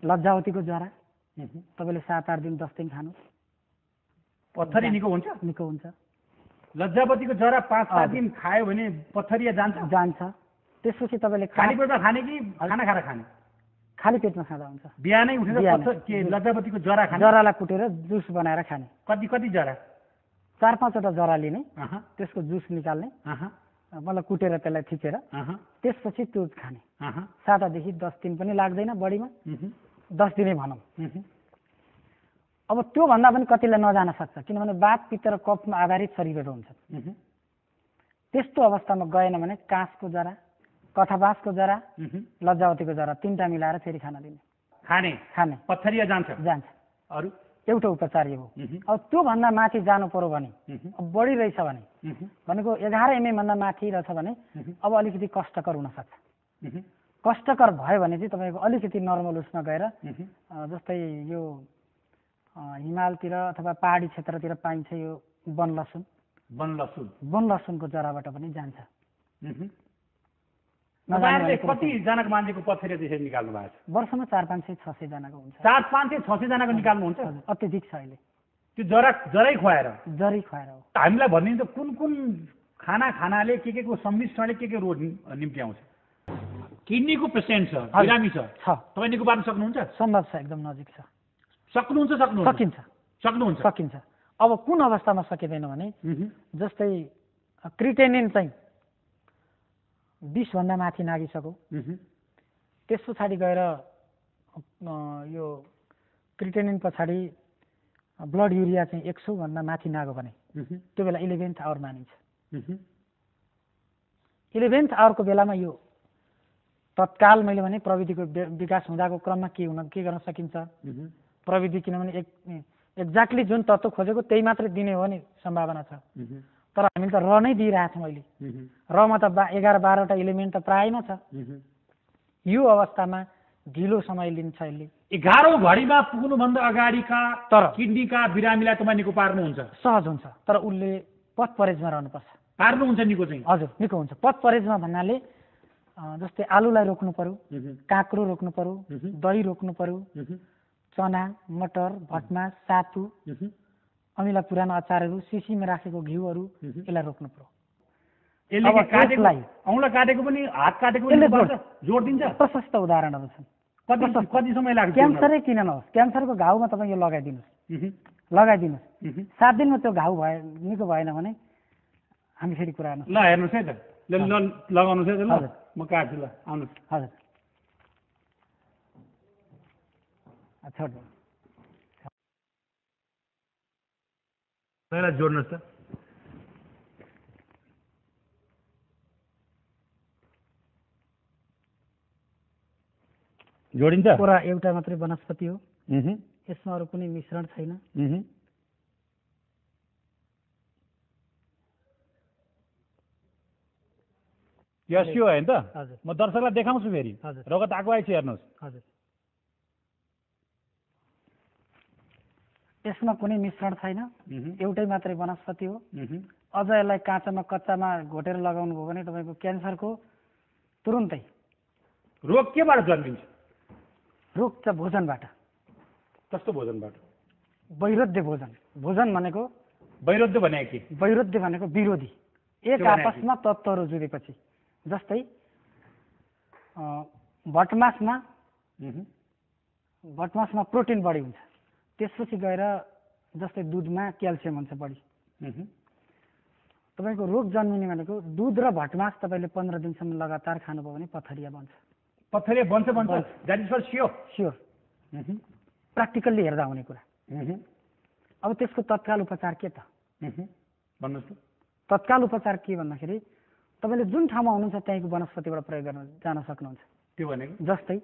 लज्जावतीको जरा तपाईँले 7-8 दिन 10 दिन खानु, पत्थरी निको हुन्छ। निको हुन्छ। लज्जावतीको जरा 5-7 दिन खायो भने पत्थरिया जान्छ। त्यसपछि तपाईँले खाली पेटमा खाने कि खाना खाएर खाने? खाली पेटमा खाँदा हुन्छ। बिहानै उठेर लज्जावतीको जरा खाने? जरालाई कुटेर जुस बनाएर खाने। कति जरा? 4-5 वटा जरा लिने, त्यसको जुस निकाल्ने, मतलब कुटेर त्यसलाई थिचेर, त्यसपछि त्यो खाने। 7 देखि 10 दिन पनि लाग्दैन, बढीमा 10 दिनै भनौँ। अब त्योभन्दा पनि कतिलाई नजान सक्छ, किनभने वात पित्त र कफमा आधारित शरीरहरू हुन्छ। त्यस्तो अवस्थामा गएन भने काँसको जरा, कथाबासको जरा, लज्जावतीको जरा 3टा मिलाएर फेरि खाना दिने। खाने पत्थरिया जान्छ। अरू एउटा उपचार यो हो। अब त्योभन्दा माथि जानु पर्यो भने, अब बढी रहेछ भने, भनेको 11 mm भन्दा माथि रहेछ भने अब अलिकति कष्टकर हुनसक्छ। कष्टकर भयो भने चाहिँ तपाईँको अलिकति नर्मल उसमा गएर, जस्तै यो हिमालतिर अथवा पहाडी क्षेत्रतिर पाइन्छ यो वन लसुनको जराबाट पनि जान्छ। कतिजनाको मान्छेको पत्थरिया त्यसरी निकाल्नु भएको छ? वर्षमा 400-500-600 जनाको हुन्छ। 400-500-600 जनाको निकाल्नुहुन्छ? अत्यधिक छ अहिले। त्यो जरै खुवाएर हो। हामीलाई भनिदिन्छ कुन खाना खानाले के को सम्मिश्रणले के रोग निम्ति आउँछ? किडनीको पेसेन्ट छ, बिरामी छ, तपाईँ निको पार्न सक्नुहुन्छ? सम्भव छ, एकदम नजिक छ। सकिन्छ। अब कुन अवस्थामा सकिँदैन भने, जस्तै क्रिटेनिन चाहिँ 20 भन्दा माथि नागिसक्यो, त्यस पछाडि गएर यो क्रिटेनिन पछाडि ब्लड युरिया चाहिँ 100 भन्दा माथि नाग्यो भने त्यो बेला 11th आवर मानिन्छ। 11th आवरको बेलामा यो तत्काल मैले भने प्रविधिको विकास हुँदाको क्रममा के गर्न सकिन्छ? प्रविधि, किनभने एक्ज्याक्टली जुन तत्त्व खोजेको त्यही मात्रै दिने हो नि सम्भावना छ। तर हामीले त र नै दिइरहेको छौँ अहिले। रमा त 11-12 वटा इलिमेन्ट त प्राय नै छ। यो अवस्थामा ढिलो समय लिन्छ यसले। 11औं घडीमा पुग्नुभन्दा अगाडिका किडनीका बिरामीलाई तपाईँ निको पार्नुहुन्छ? सहज हुन्छ, तर उसले पथ परहेजमा रहनुपर्छ। पार्नुहुन्छ निको चाहिँ? हजुर, निको हुन्छ। पथ परहेजमा भन्नाले जस्तै आलुलाई रोक्नु पर्यो, काँक्रो रोक्नु पर्यो, दही रोक्नु पर्यो, चना, मटर, भटमास, सातु, अमिला पुरानो अचारहरू, सिसीमा राखेको घिउहरू, यसलाई रोक्नु पर्यो। औँला काटेको पनि, हात काटेको पनि जोड दिन्छ? प्रशस्त उदाहरणहरू छन्। कति समय लाग्छ? क्यान्सरै किन नहोस्, क्यान्सरको घाउमा तपाईँ यो लगाइदिनुहोस्। 7 दिनमा त्यो घाउ निको भएन भने हामी फेरि कुरा गर्नु। ल हेर्नुहोस् है त, लगाउनुहोस् है त। ल म काट्छु, ल आउनुहोस्। हजुर, छोड्नु पहिला जोड्नुहोस् त। जोडिन्छ? पुरा एउटा मात्रै वनस्पति हो, यसमा अरू कुनै मिश्रण छैन। यो होइन त? म दर्शकलाई देखाउँछु फेरि। रगत आएको आएछ, हेर्नुहोस्। हजुर, यसमा कुनै मिश्रण छैन, एउटै मात्रै वनस्पति हो। अझ यसलाई कच्चामा घोटेर लगाउनु भयो भने तपाईँको क्यान्सरको तुरुन्तै। रोग केबाट जन्मिन्छ? रोग चाहिँ भोजनबाट। कस्तो भोजनबाट? वैरुद्ध्य भोजन। भोजन भनेको वैरुद्ध्य भनेको के? वैरुद्ध्य भनेको विरोधी, एक आपसमा तत्त्वहरू जुधेपछि। जस्तै भटमासमा प्रोटिन बढी हुन्छ, त्यसपछि गएर जस्तै दुधमा क्याल्सियम हुन्छ बढी। तपाईँको रोग जन्मिने भनेको दुध र भटमास तपाईँले 15 दिनसम्म लगातार खानुभयो भने पथरिया बन्छ। पथरिया बन्छ? That is for sure. Practically हेर्दा हुने कुरा। अब त्यसको तत्काल उपचार के त? भन्नुहोस् त। तत्काल उपचार के भन्दाखेरि तपाईँले जुन ठाउँमा हुनुहुन्छ त्यहीँको वनस्पतिबाट प्रयोग गर्न जान सक्नुहुन्छ। त्यो भनेको जस्तै